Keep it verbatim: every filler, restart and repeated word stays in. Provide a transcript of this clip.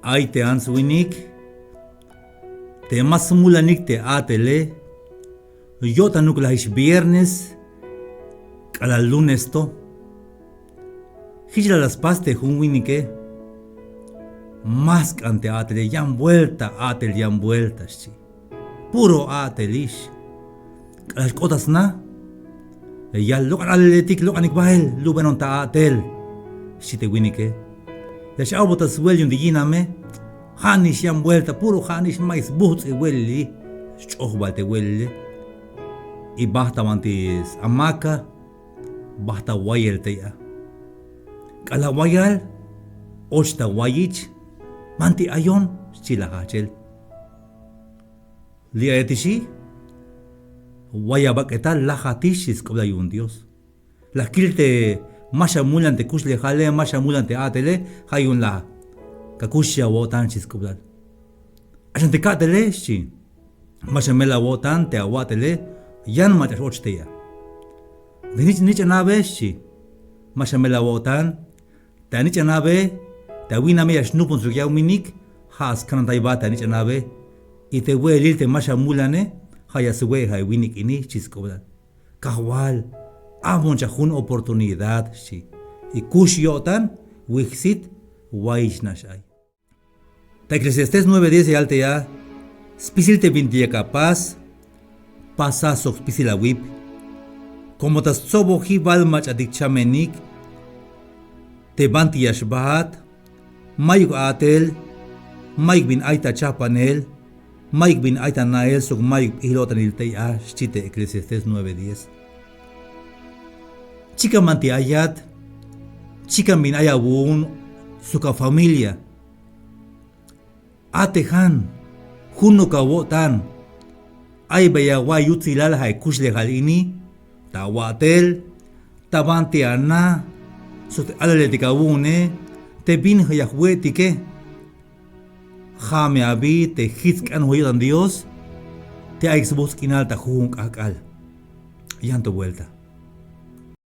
Ay te ants winik te ma smulanik te a'tele, yo'tanuk lajix viernes k'alal lunes to. Jich la la spas te jun winike, ma sk'an te a'tele, yan vuelta a'tel, yan vuelta, xchi. Puro a'telix. K'alal xk'ot ta sna, ya lok'an alaletik, lok'anik bael, lubenon ta a'tel, xchi te winike. Ya x-a'bot ta swe'el yu'un te yiname, ja'nix yan vuelta, puro ja'nix, ma'yuk sbujts'i we'elili, xch'oj bal te we'elile. Y bajt ta banti s-hamaca, bajt ta wayel tey a. K'alal wayal, och ta wayich, banti ayon, xchi la jajchel. Li' ayetixi, waya bak'etal, lajatix, xchi sk'oplal yu'un Dios. La kil te ma xamulan te kuxlejale, ma xamulan te a'tele, ja' yu'un la kakux awo'tan, xchi sk'oplal. Axan te ka'tele, xchi, ma xamel awo'tan te awa'tele, yan mach'a x-och tey a. Te nich', nich'an abe, xchi, ma xamel awo'tan, te anich'an abe, te awiname ya xnupun sok ya winik, ja' skanantaybat te anich'an abe. Y te we'elil te ma xamulane, ja' ya swe'ej awinik ini, xchi sk'oplal. Kajwal, a'bon cha'jun oportunidad, xchi. Y kux yo'tan, wijsit, wayich nax ay. Ta Eclesiastés nueve diez ya yal tey a, spisil te bintik yak apas, pasa sok spisil awip. Como ta stsobojibal mach'atik chamenik te banti ya xbaat, mayuk a'tel, mayuk bin ay ta chajpanel, mayuk bin ay ta na'el sok mayuk p'ijil-o'tanil tey a, xchi te Eclesiastés nueve diez. Chikan banti ayat, chikan bin ay awu'un sok afamilia. A'tejan, junuk awo'tan, ay bay awa'iy yutsilal ja' e kuxlejal ini, ta awa'tel, ta banti ana, sok te alaletik awu'une, te bin ya jwe'tike. Ja' me abi te jich sk'anojel yo'tan Dios te ayuk sbujts' k'inal ta jujun k'ajk'al. Yan to vuelta.